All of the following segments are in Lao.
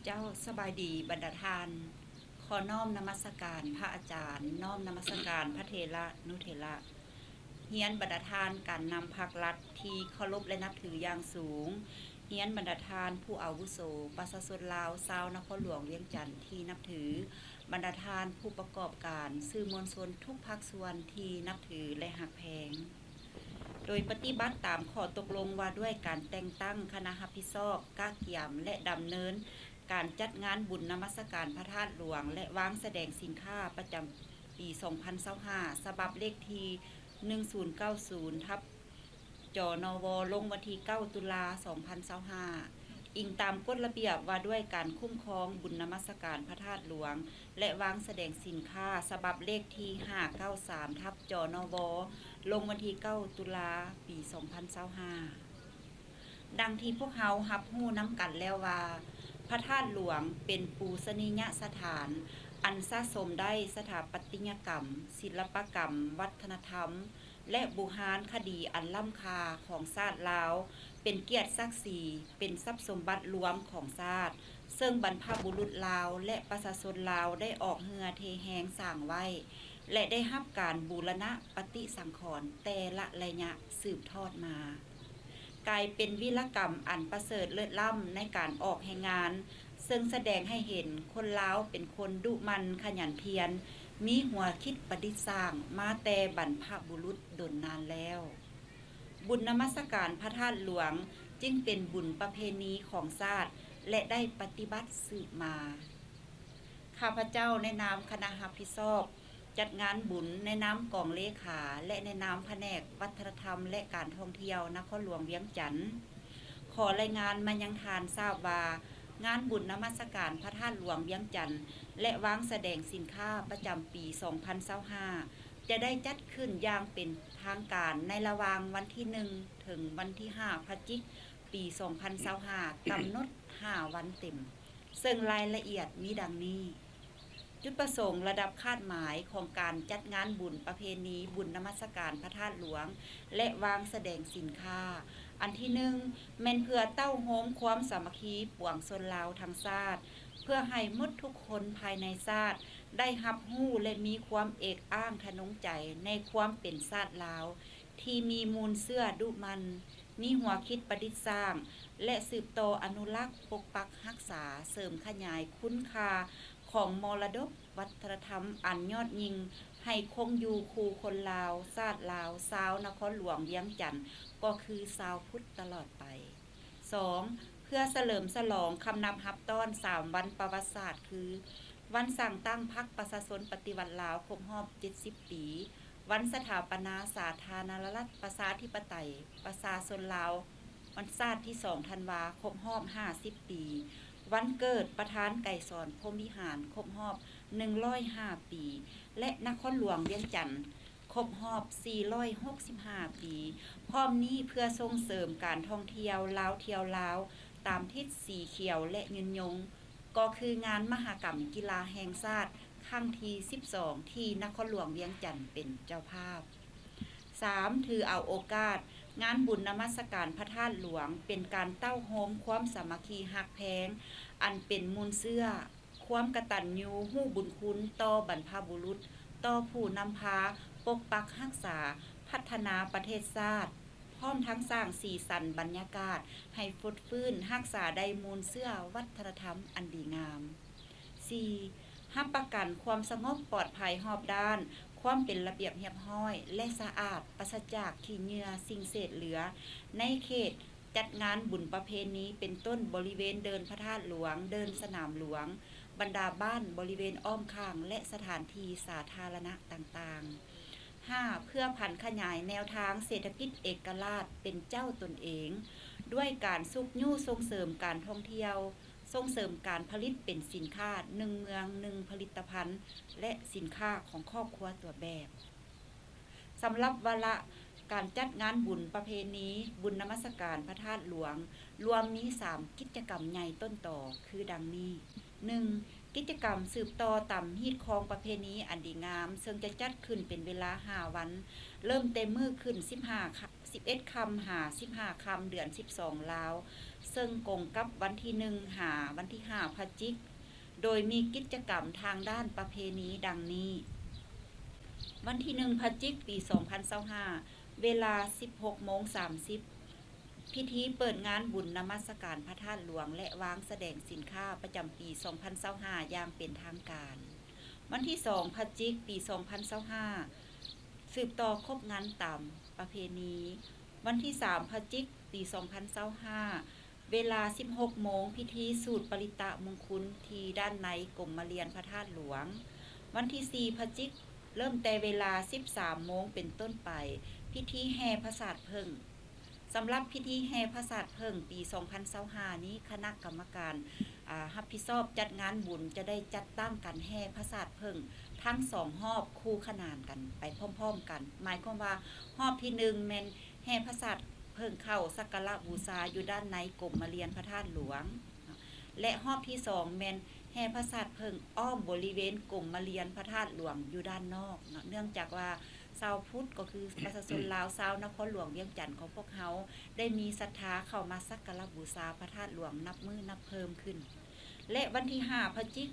ເຈົ້າ ສະບາຍດີບັນດາທ່ານ. ຂໍນ້ອມນະມັດສະການພະອາຈານ, ນ້ອມນະມັດສະການພະເຖລະນຸເຖລະ. ຮຽນບັນດາທ່ານການນຳພັກລັດທີ່ເຄົາລົບ ແລະ ນັບຖືຢ່າງສູງ, ຮຽນບັນດາທ່ານຜູ້ອາວຸໂສ, ປະຊາຊົນລາວຊາວນະຄອນຫຼວງວຽງຈັນທີ່ນັບຖື, ບັນດາທ່ານຜູ້ປະກອບການ, ສື່ມວນຊົນທຸກພາກສ່ວນທີ່ນັບຖື ແລະ ຮັກແພງ. ໂດຍປະຕິບັດຕາມຂໍ້ຕົກລົງວ່າດ້ວຍການແຕ່ງຕັ້ງຄະນະຮັບຜິດຊອບ, ກະກຽມ ແລະ ດຳເນີນການຈັດງານບຸນນະມັດສະການພະທາດຫຼວງ ແລະ ວາງສະແດງສິນຄ້າປະຈຳປີສອງພັນຊາວຫ້າ ສະບັບເລກທີໜຶ່ງສູນເກົ້າສູນ ທັບ ຈນວ ລົງວັນທີເກົ້າຕຸລາສອງພັນຊາວຫ້າ ອີງຕາມກົດລະບຽບວ່າດ້ວຍການຄຸ້ມຄອງບຸນນະມັດສະການພະທາດຫຼວງ ແລະ ວາງສະແດງສິນຄ້າ ສະບັບເລກທີຫ້າເກົ້າສາມ ທັບ ຈນວ ລົງວັນທີເກົ້າຕຸລາ ປີສອງພັນຊາວຫ້າ. ດັ່ງທີ່ພວກເຮົາຮັບຮູ້ນຳກັນແລ້ວວ່າ ພະທາດຫຼວງເປັນປູຊະນີຍະສະຖານ ອັນສະສົມໄດ້ສະຖາປັດຕິຍະກຳ, ສິລະປະກຳ, ວັດທະນະທຳ ແລະ ບູຮານຄະດີອັນລ້ຳຄ່າຂອງຊາດລາວ, ເປັນກຽດສັກສີ, ເປັນຊັບສົມບັດລວມຂອງຊາດ, ເຊິ່ງບັນພະບຸລຸດລາວ ແລະ ປະຊາຊົນລາວໄດ້ອອກເຫື່ອເທແຮງສ້າງໄວ້ ແລະ ໄດ້ຮັບການບູລະນະປະຕິສັງຂອນແຕ່ລະໄລຍະສືບທອດມາ, ກາຍເປັນວິລະກຳອັນປະເສີດເລີດລ້ຳໃນການອອກແຮງງານ, ເຊິ່ງສະແດງໃຫ້ເຫັນຄົນລາວເປັນຄົນດຸໝັ່ນຂະຫຍັນພຽນ, ມີຫົວຄິດປະດິດສ້າງມາແຕ່ບັນພະບຸລຸດດົນນານແລ້ວ. ບຸນນະມັດສະການພະທາດຫຼວງຈຶ່ງເປັນບຸນປະເພນີຂອງຊາດ ແລະ ໄດ້ປະຕິບັດສືບມາ. ຂ້າພະເຈົ້າໃນນາມຄະນະຮັບຜິດຊອບຈັດງານບຸນ, ໃນນາມກອງເລຂາ ແລະ ໃນນາມພະແນກວັດທະນະທຳ ແລະ ການທ່ອງທ່ຽວນະຄອນຫຼວງວຽງຈັນ, ຂໍລາຍງານມາຍັງທ່ານຊາບວ່າ ງານບຸນນະມັດສະການພະທາດຫຼວງວຽງຈັນ ແລະ ວາງສະແດງສິນຄ້າປະຈຳປີສອງພັນຊາວຫ້າ ຈະໄດ້ຈັດຂຶ້ນຢ່າງເປັນທາງການໃນລະຫວ່າງວັນທີໜຶ່ງ ເຖິງວັນທີຫ້າ ພະຈິກ ປີສອງພັນຊາວຫ້າ ກຳນົດຫ້າວັນເຕັມ, ເຊິ່ງລາຍລະອຽດມີດັ່ງນີ້. ຈຸດປະສົງ, ລະດັບຄາດໝາຍຂອງການຈັດງານບຸນປະເພນີບຸນນະມັດສະການພະທາດຫຼວງ ແລະ ວາງສະແດງສິນຄ້າ. ອັນທີໜຶ່ງ ແມ່ນເພື່ອເຕົ້າໂຮມຄວາມສາມັກຄີປວງຊົນລາວທັງຊາດ, ເພື່ອໃຫ້ໝົດທຸກຄົນພາຍໃນຊາດໄດ້ຮັບຮູ້ ແລະ ມີຄວາມເອກອ້າງທະນົງໃຈໃນຄວາມເປັນຊາດລາວ ທີ່ມີມູນເຊື້ອດຸໝັ່ນ, ມີຫົວຄິດປະດິດສ້າງ ແລະ ສືບຕໍ່ອະນຸລັກ, ປົກປັກ, ຮັກສາ, ເສີມຂະຫຍາຍຄຸນຄ່າຂອງມໍລະດົກວັດທະນະທຳອັນຍອດຍິ່ງໃຫ້ຄົງຢູ່ຄູ່ຄົນລາວ, ຊາດລາວ, ຊາວນະຄອນຫຼວງວຽງຈັນ ກໍຄືຊາວພຸດຕະຫຼອດໄປ. ສອງ ເພື່ອສະເຫຼີມສະຫຼອງຄຳນັບຮັບຕ້ອນສາມວັນປະຫວັດສາດ ຄື ວັນສ້າງຕັ້ງພັກປະຊາຊົນປະຕິວັດລາວຄົບຮອບເຈັດສິບປີ, ວັນສະຖາປະນາສາທາລະນະລັດປະຊາທິປະໄຕປະຊາຊົນລາວ ວັນຊາດທີສອງທັນວາ ຄົບຮອບຫ້າສິບປີ, ວັນເກີດປະທານໄກສອນ ພົມວິຫານ ຄົບຮອບໜຶ່ງຮ້ອຍຫ້າປີ ແລະ ນະຄອນຫຼວງວຽງຈັນ ຄົບຮອບສີ່ຮ້ອຍຫົກສິບຫ້າປີ, ພ້ອມນີ້ເພື່ອສົ່ງເສີມການທ່ອງທ່ຽວລາວທ່ຽວລາວ ຕາມທິດສີຂຽວ ແລະ ຍືນຍົງ ກໍຄືງານມະຫະກຳກິລາແຫ່ງຊາດຄັ້ງທີສິບສອງ ທີ່ນະຄອນຫຼວງວຽງຈັນເປັນເຈົ້າພາບ. ສາມ ຖືເອົາໂອກາດງານບຸນນະມັດສະການພະທາດຫຼວງ ເປັນການເຕົ້າໂຮມຄວາມສາມັກຄີຮັກແພງ ອັນເປັນມູນເຊື້ອ ຄວາມກະຕັນຍູຮູ້ບຸນຄຸນຕໍ່ບັນພະບຸລຸດ, ຕໍ່ຜູ້ນຳພາປົກປັກຮັກສາ, ພັດທະນາປະເທດຊາດ, ພ້ອມທັງສ້າງສີສັນບັນຍາກາດໃຫ້ຟົດຟື້ນຮັກສາໄດ້ມູນເຊື້ອວັດທະນະທຳອັນດີງາມ. ສີ່ ຮັບປະກັນຄວາມສະຫງົບປອດໄພຮອບດ້ານ, ຄວາມເປັນລະບຽບຮຽບຮ້ອຍ ແລະ ສະອາດ, ປາສະຈາກຂີ້ເຫຍື້ອສິ່ງເສດເຫຼືອ ໃນເຂດ ຈັດງານບຸນປະເພນີ ເປັນຕົ້ນບໍລິເວນເດີ່ນພະທາດຫຼວງ, ເດີ່ນສະໜາມຫຼວງ, ບັນດາບ້ານບໍລິເວນອ້ອມຂ້າງ ແລະ ສະຖານທີ່ສາທາລະນະຕ່າງໆ. ຫ້າ ເພື່ອຜັນຂະຫຍາຍແນວທາງເສດຖະກິດເອກະລາດເປັນເຈົ້າຕົນເອງ ດ້ວຍການຊຸກຍູ້ສົ່ງເສີມການທ່ອງທ່ຽວ, ສົ່ງເສີມການຜະລິດເປັນສິນຄ້າໜຶ່ງເມືອງໜຶ່ງຜະລິດຕະພັນ ແລະ ສິນຄ້າຂອງຄອບຄົວຕົວແບບ. ສຳລັບວາລະການຈັດງານບຸນປະເພນີບຸນນະມັດສະການພະທາດຫຼວງ ລວມມີສາມກິດຈະກຳໃຫຍ່ຕົ້ນຕໍ ຄືດັ່ງນີ້. ໜຶ່ງ ກິດຈະກຳສືບຕໍ່ຕາມຮີດຄອງປະເພນີອັນດີງາມ ເຊິ່ງຈະຈັດຂຶ້ນເປັນເວລາຫ້າວັນ ເລີ່ມແຕ່ມື້ຂຶ້ນສິບຫ້າ ສິບເອັດຄ່ຳຫາສິບຫ້າຄ່ຳ ເດືອນສິບສອງລາວ ເຊິ່ງກົງກັບວັນທີໜຶ່ງຫາວັນທີຫ້າພະຈິກ ໂດຍມີກິດຈະກຳທາງດ້ານປະເພນີດັ່ງນີ້: ວັນທີໜຶ່ງພະຈິກ ປີສອງພັນຊາວຫ້າ ເວລາສິບຫົກໂມງສາມສິບ ພິທີເປີດງານບຸນນະມັດສະການພະທາດຫຼວງ ແລະ ວາງສະແດງສິນຄ້າປະຈຳປີສອງພັນຊາວຫ້າ ຢ່າງເປັນທາງການ. ວັນທີສອງພະຈິກ ປີສອງພັນຊາວຫ້າ ສືບຕໍ່ຄົບງັນຕາມປະເພນີ. ວັນທີສາມພະຈິກ ປີສອງພັນຊາວຫ້າ ເວລາສິບຫົກໂມງ ພິທີສູດປະລິຕະມຸງຄຸນທີ່ດ້ານໃນກົມມະລຽນພະທາດຫຼວງ. ວັນທີສີ່ພະຈິກ ເລີ່ມແຕ່ເວລາສິບສາມໂມງເປັນຕົ້ນໄປ ພິທີແຫ່ພະສາດເຜິ້ງ. ສຳລັບພິທີແຫ່ພະສາດເຜິ້ງປີສອງພັນຊາວຫ້ານີ້ ຄະນະກຳມະການ ອາ ຮັບຜິດຊອບຈັດງານບຸນຈະໄດ້ຈັດຕັ້ງການແຫ່ພະສາດເຜິ້ງທັງສອງຮອບຄູ່ຂະໜານກັນໄປພ້ອມໆກັນ. ໝາຍຄວາມວ່າຮອບທີໜຶ່ງແມ່ນແຫ່ພະສາດເຜິ້ງເຂົ້າສັກກາລະບູຊາຢູ່ດ້ານໃນກົມມະລຽນພະທາດຫຼວງ ແລະ ຮອບທີສອງແມ່ນແຫ່ພະສາດເຜິ້ງອ້ອມບໍລິເວນກົມມະລຽນພະທາດຫຼວງຢູ່ດ້ານນອກເນາະ. ເນື່ອງຈາກວ່າຊາວພຸດ ກໍຄືປະຊາຊົນລາວ ຊາວນະຄອນຫຼວງວຽງຈັນຂອງພວກເຮົາ ໄດ້ມີສັດທາເຂົ້າມາສັກກາລະບູຊາພະທາດຫຼວງນັບມື້ນັບເພີ່ມຂຶ້ນ. ແລະ ວັນທີຫ້າພະຈິກ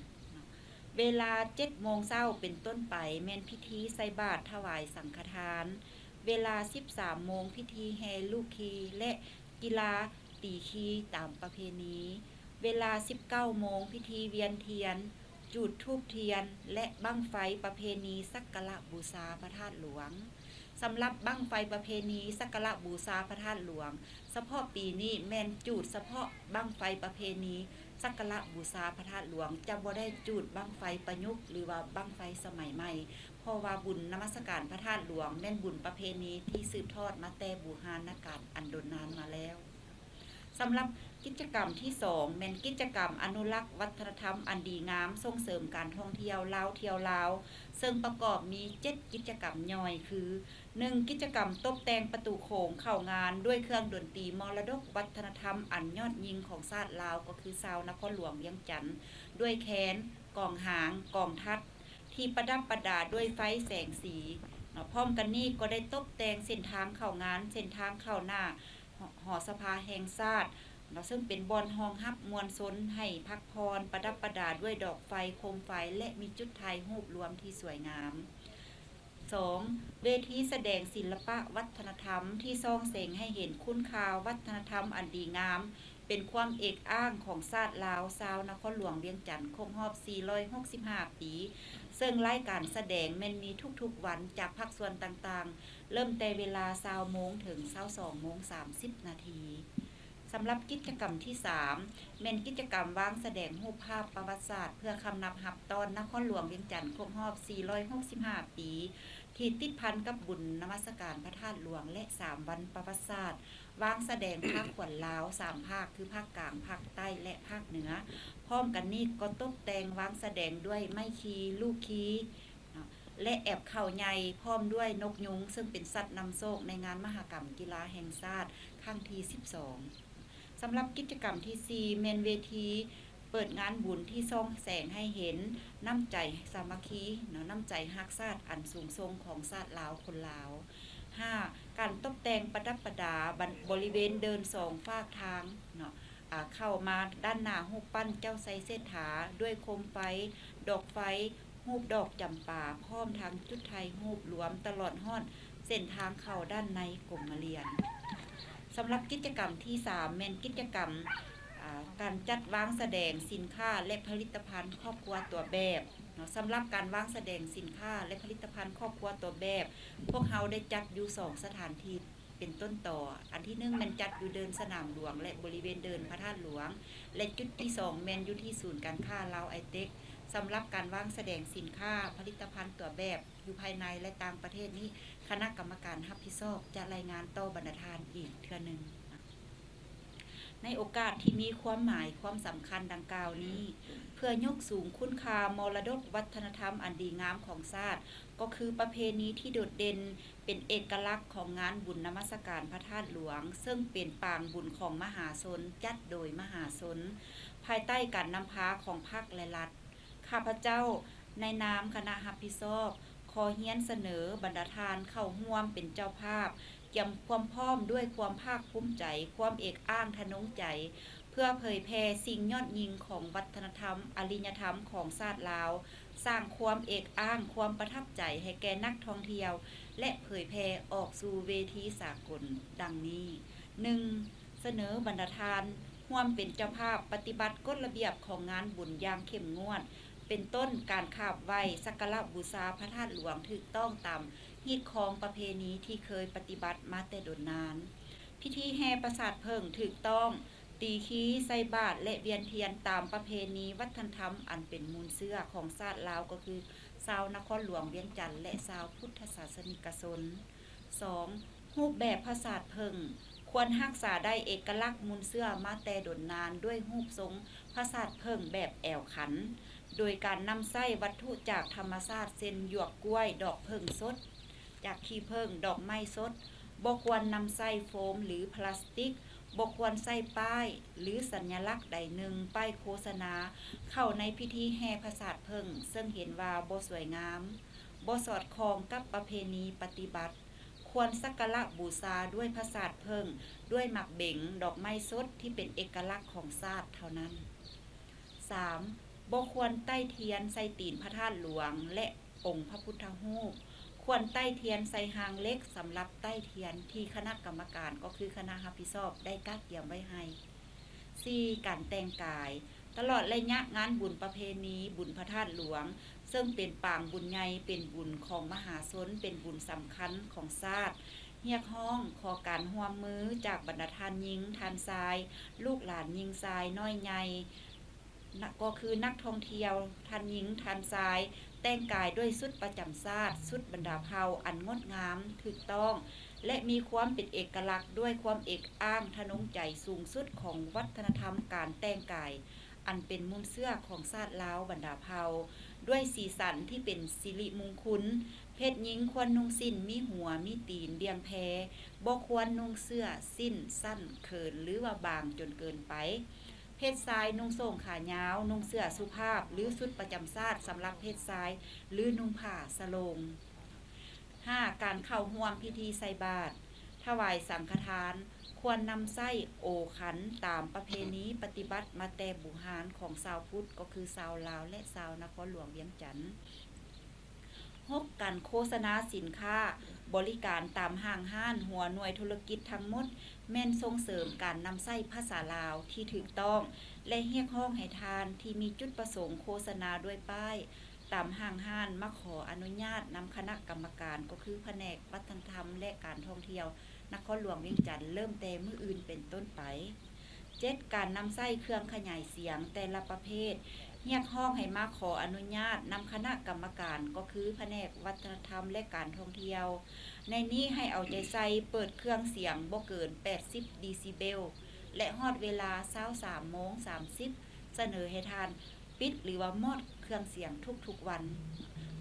ເວລາເຈັດໂມງເຊົ້າເປັນຕົ້ນໄປ ແມ່ນພິທີໃສ່ບາດຖວາຍສັງຄະທານ, ເວລາສິບສາມໂມງ ພິທີແຫ່ລູກຂີ່ ແລະ ກິລາຕີຂີ່ຕາມປະເພນີ, ເວລາສິບເກົ້າໂມງ ພິທີວຽນທຽນ, ຈູດທູບທຽນ ແລະ ບັ້ງໄຟປະເພນີສັກກາລະບູຊາພະທາດຫຼວງ. ສຳລັບບັ້ງໄຟປະເພນີສັກກາລະບູຊາພະທາດຫຼວງ ສະເພາະປີນີ້ແມ່ນຈູດສະເພາະບັ້ງໄຟປະເພນີສັກກາລະບູຊາພະທາດຫຼວງ, ຈະບໍ່ໄດ້ຈູດບັ້ງໄຟປະຍຸກ ຫຼືວ່າບັ້ງໄຟສະໄໝໃໝ່, ເພາະວ່າບຸນນະມັດສະການພະທາດຫຼວງແມ່ນບຸນປະເພນີທີ່ສືບທອດມາແຕ່ບູຮານນະການອັນດົນນານມາແລ້ວ. ສຳລັບກິດຈະກຳທີສອງ ແມ່ນກິດຈະກຳອະນຸລັກວັດທະນະທຳອັນດີງາມ ສົ່ງເສີມການທ່ອງທ່ຽວລາວທ່ຽວລາວ ເຊິ່ງປະກອບມີເຈັດກິດຈະກຳຍ່ອຍຄື ໜຶ່ງ ກິດຈະກຳຕົບແຕ່ງປະຕູໂຂງເຂົ້າງານດ້ວຍເຄື່ອງດົນຕີມໍລະດົກວັດທະນະທຳອັນຍອດຍິ່ງຂອງຊາດລາວ ກໍຄືຊາວນະຄອນຫຼວງວຽງຈັນ ດ້ວຍແຄນ, ກອງຫາງ, ກອງທັດ ທີ່ປະດັບປະດາດ້ວຍໄຟແສງສີເນາະ. ພ້ອມກັນນີ້ກໍໄດ້ຕົບແຕ່ງເສັ້ນທາງເຂົ້າງານ, ເສັ້ນທາງເຂົ້າໜ້າ ຫໍ ຫໍສະພາແຫ່ງຊາດເນາະ ເຊິ່ງເປັນບ່ອນຮອງຮັບມວນຊົນໃຫ້ພັກຜ່ອນ, ປະດັບປະດາດ້ວຍດອກໄຟ, ໂຄມໄຟ ແລະ ມີຈຸດຖ່າຍຮູບລວມທີ່ສວຍງາມ. ສອງ ເວທີສະແດງສິລະປະວັດທະນະທຳທີ່ສ່ອງແສງໃຫ້ເຫັນຄຸນຄ່າວັດທະນະທຳອັນດີງາມ ເປັນຄວາມເອກອ້າງຂອງຊາດລາວ, ຊາວນະຄອນຫຼວງວຽງຈັນ ຄົບຮອບສີ່ຮ້ອຍຫົກສິບຫ້າປີ, ເຊິ່ງລາຍການສະແດງແມ່ນມີທຸກໆວັນຈາກພາກສ່ວນຕ່າງໆ, ເລີ່ມແຕ່ເວລາຊາວໂມງເຖິງຊາວສອງໂມງສາມສິບນາທີ. ສຳລັບກິດຈະກຳທີສາມ ແມ່ນກິດຈະກຳວາງສະແດງຮູບພາບປະຫວັດສາດ ເພື່ອຄຳນັບຮັບຕ້ອນນະຄອນຫຼວງວຽງຈັນຄົບຮອບສີ່ຮ້ອຍຫົກສິບຫ້າປີ ທີ່ຕິດພັນກັບບຸນນະມັດສະການພະທາດຫຼວງ ແລະ ສາມວັນປະຫວັດສາດ ວາງສະແດງພາກຂວັນລາວສາມພາກ ຄື ພາກກາງ, ພາກໃຕ້ ແລະ ພາກເໜືອ. ພ້ອມກັນນີ້ກໍຕົບແຕ່ງວາງສະແດງດ້ວຍໄມ້ຄີ, ລູກຄີ ເນາະ ແລະ ແອບເຂົ້າໃຫຍ່ ພ້ອມດ້ວຍນົກຍຸງ ເຊິ່ງເປັນສັດນຳໂຊກໃນງານມະຫະກຳກິລາແຫ່ງຊາດຄັ້ງທີສິບສອງ. ສຳລັບກິດຈະກຳທີສີ່ ແມ່ນເວທີເປີດງານບຸນທີ່ສ່ອງແສງໃຫ້ເຫັນນ້ຳໃຈສາມັກຄີເນາະ, ນ້ຳໃຈຮັກຊາດອັນສູງສົ່ງຂອງຊາດລາວຄົນລາວ. ຫ້າ ການຕົບແຕ່ງປະດັບປະດາ ບັນ ບໍລິເວນເດີ່ນສອງຟາກທາງເນາະ ອາ ເຂົ້າມາດ້ານໜ້າຮູບປັ້ນເຈົ້າໄຊເສດຖາ ດ້ວຍໂຄມໄຟ, ດອກໄຟ, ຮູບດອກຈຳປາ ພ້ອມທັງຈຸດຖ່າຍຮູບລວມ ຕະຫຼອດຮອດເສັ້ນທາງເຂົ້າດ້ານໃນກົມມະລຽນ. ສຳລັບກິດຈະກຳທີສາມ ແມ່ນກິດຈະກຳ ອາ ການຈັດວາງສະແດງສິນຄ້າ ແລະ ຜະລິດຕະພັນຄອບຄົວຕົວແບບເນາະ. ສຳລັບການວາງສະແດງສິນຄ້າ ແລະ ຜະລິດຕະພັນຄອບຄົວຕົວແບບ ພວກເຮົາໄດ້ຈັດຢູ່ສອງສະຖານທີ່ ເປັນຕົ້ນຕໍ. ອັນທີໜຶ່ງແມ່ນຈັດຢູ່ເດີ່ນສະໜາມຫຼວງ ແລະ ບໍລິເວນເດີ່ນພະທາດຫຼວງ ແລະ ຈຸດທີສອງແມ່ນຢູ່ທີ່ສູນການຄ້າລາວໄອເຕັກ. ສຳລັບການວາງສະແດງສິນຄ້າ, ຜະລິດຕະພັນຕົວແບບ ຢູ່ພາຍໃນ ແລະ ຕ່າງປະເທດນີ້ ຄະນະກຳມະການຮັບຜິດຊອບຈະລາຍງານຕໍ່ບັນດາທ່ານອີກເທື່ອໜຶ່ງ. ໃນໂອກາດທີ່ມີຄວາມໝາຍຄວາມສຳຄັນດັ່ງກ່າວນີ້ ເພື່ອຍົກສູງຄຸນຄ່າມໍລະດົກວັດທະນະທຳອັນດີງາມຂອງຊາດ ກໍຄືປະເພນີທີ່ໂດດເດັ່ນ ເປັນເອກະລັກຂອງງານບຸນນະມັດສະການພະທາດຫຼວງ, ເຊິ່ງເປັນປາງບຸນຂອງມະຫາຊົນ, ຈັດໂດຍມະຫາຊົນ, ພາຍໃຕ້ການນຳພາຂອງພັກ ແລະ ລັດ. ຂ້າພະເຈົ້າ ໃນນາມຄະນະຮັບຜິດຊອບ ຂໍຮຽນສະເໜີບັນດາທ່ານເຂົ້າຮ່ວມເປັນເຈົ້າພາບ, ກຽມຄວາມພ້ອມດ້ວຍຄວາມພາກພູມໃຈ, ຄວາມເອກອ້າງທະນົງໃຈ, ເພື່ອເຜີຍແຜ່ສິ່ງຍອດຍິ່ງຂອງວັດທະນະທຳ, ອາລິຍະທຳຂອງຊາດລາວ, ສ້າງຄວາມເອກອ້າງ, ຄວາມປະທັບໃຈໃຫ້ແກ່ນັກທ່ອງທ່ຽວ ແລະ ເຜີຍແຜ່ອອກສູ່ເວທີສາກົນ ດັ່ງນີ້: ໜຶ່ງ, ສະເໜີບັນດາທ່ານຮ່ວມເປັນເຈົ້າພາບປະຕິບັດກົດລະບຽບຂອງງານບຸນຢ່າງເຂັ້ມງວດ, ເປັນຕົ້ນການຂາບໄຫວ້, ສັກກາລະບູຊາພະທາດຫຼວງຖືກຕ້ອງຕາມຮີດຄອງປະເພນີທີ່ເຄີຍປະຕິບັດມາແຕ່ດົນນານ, ພິທີແຫ່ປະສາດເຜິ້ງຖືກຕ້ອງ, ຕີຄີ, ໃສ່ບາດ ແລະ ວຽນທຽນຕາມປະເພນີວັດທະນະທຳອັນເປັນມູນເຊື້ອຂອງຊາດລາວ ກໍຄືຊາວນະຄອນຫຼວງວຽງຈັນ ແລະ ຊາວພຸດທະສາສະນິກະຊົນ. ສອງ, ຮູບແບບພະສາດເຜິ້ງ ຄວນຮັກສາໄດ້ເອກະລັກມູນເຊື້ອມາແຕ່ດົນນານດ້ວຍຮູບຊົງພະສາດເຜິ້ງແບບແອວຂັນ, ໂດຍການນຳໃຊ້ວັດຖຸຈາກທຳມະຊາດ ເຊັ່ນ ຫຍວກກ້ວຍ, ດອກເຜິ້ງສົດ, ຈາກຂີ້ເຜິ້ງ, ດອກໄມ້ສົດ, ບໍ່ຄວນນຳໃຊ້ໂຟມ ຫຼື ພລາສຕິກ, ບໍ່ຄວນໃສ່ປ້າຍ ຫຼື ສັນຍະລັກໃດໜຶ່ງ ປ້າຍໂຄສະນາ ເຂົ້າໃນພິທີແຫ່ພະສາດເຜິ້ງ ເຊິ່ງເຫັນວ່າບໍ່ສວຍງາມ, ບໍ່ສອດຄ່ອງກັບປະເພນີປະຕິບັດ. ຄວນສັກກາລະບູຊາດ້ວຍພະສາດເຜິ້ງ, ດ້ວຍໝາກເບັງ, ດອກໄມ້ສົດທີ່ເປັນເອກະລັກຂອງຊາດເທົ່ານັ້ນ. ສາມ, ບໍ່ຄວນໄຕ້ທຽນໃສ່ຕີນພະທາດຫຼວງ ແລະ ອົງພະພຸດທະຮູບ, ຄວນໄຕ້ທຽນໃສ່ຮາງເຫຼັກສຳລັບໄຕ້ທຽນທີ່ຄະນະກຳມະການ ກໍຄືຄະນະຮັບຜິດຊອບ ໄດ້ກະກຽມໄວ້ໃຫ້. ສີ່, ການແຕ່ງກາຍ. ຕະຫຼອດໄລຍະງານບຸນປະເພນີບຸນພະທາດຫຼວງ ເຊິ່ງເປັນປາງບຸນໃຫຍ່, ເປັນບຸນຂອງມະຫາຊົນ, ເປັນບຸນສຳຄັນຂອງຊາດ, ຮຽກຮ້ອງຂໍການຮ່ວມມືຈາກບັນດາທ່ານຍິງ, ທ່ານຊາຍ, ລູກຫຼານຍິງຊາຍນ້ອຍໃຫຍ່, ນະ ກໍຄືນັກທ່ອງທ່ຽວທ່ານຍິງ, ທ່ານຊາຍ ແຕ່ງກາຍດ້ວຍຊຸດປະຈຳຊາດ, ຊຸດບັນດາເຜົ່າອັນງົດງາມ, ຖືກຕ້ອງ ແລະ ມີຄວາມເປັນເອກະລັກ, ດ້ວຍຄວາມເອກອ້າງທະນົງໃຈສູງສຸດຂອງວັດທະນະທຳການແຕ່ງກາຍ ອັນເປັນມູນເຊື້ອຂອງຊາດລາວບັນດາເຜົ່າ, ດ້ວຍສີສັນທີ່ເປັນສິລິມຸງຄຸນ, ເພດຍິງຄວນນຸ່ງສິ້ນມີຫົວມີຕີນບຽງແພ, ບໍ່ຄວນນຸ່ງເສື້ອສິ້ນສັ້ນເຂີນ ຫຼືວ່າບາງຈົນເກີນໄປ. ເພດຊາຍນຸ່ງໂສ້ງຂາຍາວ, ນຸ່ງເສື້ອສຸພາບ ຫຼືຊຸດປະຈຳຊາດສຳລັບເພດຊາຍ ຫຼືນຸ່ງຜ້າສະໂລງ. ຫ້າ, ການເຂົ້າຮ່ວມພິທີໃສ່ບາດ, ຖວາຍສັງຄະທານ, ຄວນນຳໃຊ້ໂອຂັນຕາມປະເພນີປະຕິບັດມາແຕ່ບູຮານຂອງຊາວພຸດ ກໍຄືຊາວລາວ ແລະ ຊາວນະຄອນຫຼວງວຽງຈັນ. ຫົກ, ການໂຄສະນາສິນຄ້າບໍລິການຕາມຫ້າງຮ້ານ, ຫົວໜ່ວຍທຸລະກິດທັງໝົດ ແມ່ນສົ່ງເສີມການນຳໃຊ້ພາສາລາວທີ່ຖືກຕ້ອງ ແລະ ຮຽກຮ້ອງໃຫ້ທ່ານທີ່ມີຈຸດປະສົງໂຄສະນາດ້ວຍປ້າຍຕາມຫ້າງຮ້ານມາຂໍອະນຸຍາດນຳຄະນະກຳມະການ ກໍຄືພະແນກວັດທະນະທຳ ແລະ ການທ່ອງທ່ຽວນະຄອນຫຼວງວຽງຈັນ ເລີ່ມແຕ່ມື້ອື່ນເປັນຕົ້ນໄປ. ເຈັດ, ການນຳໃຊ້ເຄື່ອງຂະຫຍາຍສຽງແຕ່ລະປະເພດ ຮຽກຮ້ອງໃຫ້ມາຂໍອະນຸຍາດນຳຄະນະກຳມະການ ກໍຄືພະແນກວັດທະນະທຳ ແລະ ການທ່ອງທ່ຽວ. ໃນນີ້ໃຫ້ເອົາໃຈໃສ່ເປີດເຄື່ອງສຽງບໍ່ເກີນແປດສິບເດຊິເບວ ແລະ ຮອດເວລາຊາວສາມໂມງສາມສິບ ສະເໜີໃຫ້ທ່ານປິດ ຫຼືວ່າມອດເຄື່ອງສຽງທຸກໆວັນ.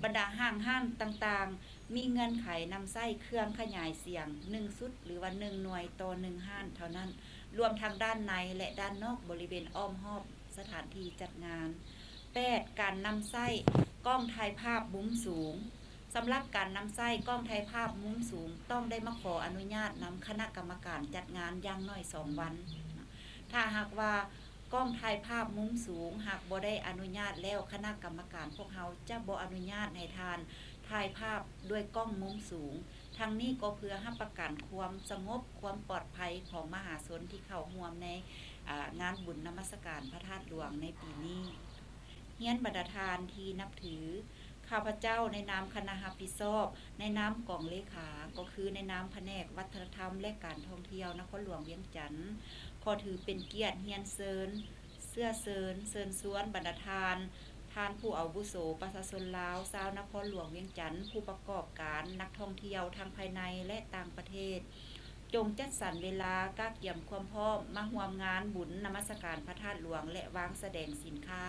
ບັນດາຫ້າງຮ້ານຕ່າງໆ ມີເງື່ອນໄຂນຳໃຊ້ເຄື່ອງຂະຫຍາຍສຽງໜຶ່ງຊຸດ ຫຼືວ່າໜຶ່ງໜ່ວຍຕໍ່ໜຶ່ງຮ້ານເທົ່ານັ້ນ, ລວມທັງດ້ານໃນ ແລະ ດ້ານນອກບໍລິເວນອ້ອມຮອບສະຖານທີ່ຈັດງານ. ແປດ, ການນຳໃຊ້ກ້ອງຖ່າຍພາບມຸມສູງ. ສຳລັບການນຳໃຊ້ກ້ອງຖ່າຍພາບມຸມສູງ ຕ້ອງໄດ້ມາຂໍອະນຸຍາດນຳຄະນະກຳມະການຈັດງານຢ່າງໜ້ອຍສອງວັນ. ຖ້າຫາກວ່າ ກ້ອງຖ່າຍພາບມຸມສູງ ຫາກບໍ່ໄດ້ອະນຸຍາດແລ້ວ, ຄະນະກຳມະການພວກເຮົາຈະບໍ່ອະນຸຍາດໃຫ້ທ່ານຖ່າຍພາບດ້ວຍກ້ອງມຸມສູງ. ທັງນີ້ກໍເພື່ອຮັບປະກັນຄວາມສະຫງົບ, ຄວາມປອດໄພຂອງມະຫາຊົນທີ່ເຂົ້າຮ່ວມໃນ ອາ ງານບຸນນະມັດສະການພະທາດຫຼວງໃນປີນີ້. ຮຽນບັນດາທ່ານທີ່ນັບຖື, ຂ້າພະເຈົ້າໃນນາມຄະນະຮັບຜິດຊອບ, ໃນນາມກອງເລຂາ, ກໍຄືໃນນາມພະແນກວັດທະນະທຳ ແລະ ການທ່ອງທ່ຽວນະຄອນຫຼວງວຽງຈັນ, ຂໍຖືເປັນກຽດຮຽນເຊີນ, ເຊື້ອເຊີນ, ເຊີນຊວນບັນດາທ່ານ, ທ່ານຜູ້ອາວຸໂສ, ປະຊາຊົນລາວ, ຊາວນະຄອນຫຼວງວຽງຈັນ, ຜູ້ປະກອບການ, ນັກທ່ອງທ່ຽວທັງພາຍໃນ ແລະ ຕ່າງປະເທດ, ຈົ່ງຈັດສັນເວລາກະກຽມຄວາມພ້ອມມາຮ່ວມງານບຸນນະມັດສະການພະທາດຫຼວງ ແລະ ວາງສະແດງສິນຄ້າ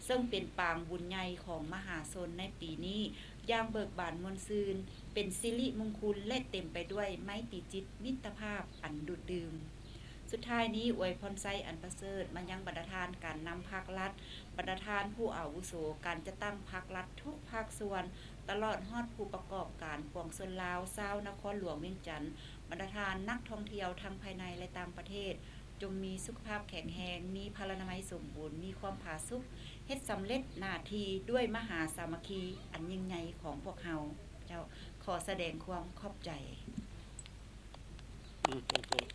ເຊິ່ງເປັນປາງບຸນໃຫຍ່ຂອງມະຫາຊົນໃນປີນີ້ຢ່າງເບີກບານມ່ວນຊື່ນ, ເປັນສິລິມຸງຄຸນ ແລະ ເຕັມໄປດ້ວຍໄມຕີຈິດມິດຕະພາບອັນດູດດື່ມ. ສຸດທ້າຍນີ້ ອວຍພອນໄຊອັນປະເສີດມາຍັງບັນດາທ່ານການນຳພັກລັດ, ບັນດາທ່ານຜູ້ອາວຸໂສການຈັດຕັ້ງພັກລັດທຸກພາກສ່ວນ, ຕະຫຼອດຮອດຜູ້ປະກອບການປວງຊົນລາວ ຊາວນະຄອນຫຼວງວຽງຈັນ, ບັນດາທ່ານນັກທ່ອງທ່ຽວທັງພາຍໃນ ແລະ ຕ່າງປະເທດ, ຈົ່ງມີສຸຂະພາບແຂງແຮງ, ມີພະລານາໄມສົມບູນ, ມີຄວາມຜາສຸກ, ເຮັດສຳເລັດໜ້າທີ່ດ້ວຍມະຫາສາມັກຄີອັນຍິ່ງໃຫຍ່ຂອງພວກເຮົາ. ເຈົ້າ, ຂໍສະແດງຄວາມຂອບໃຈ. ອືມ ຕົງ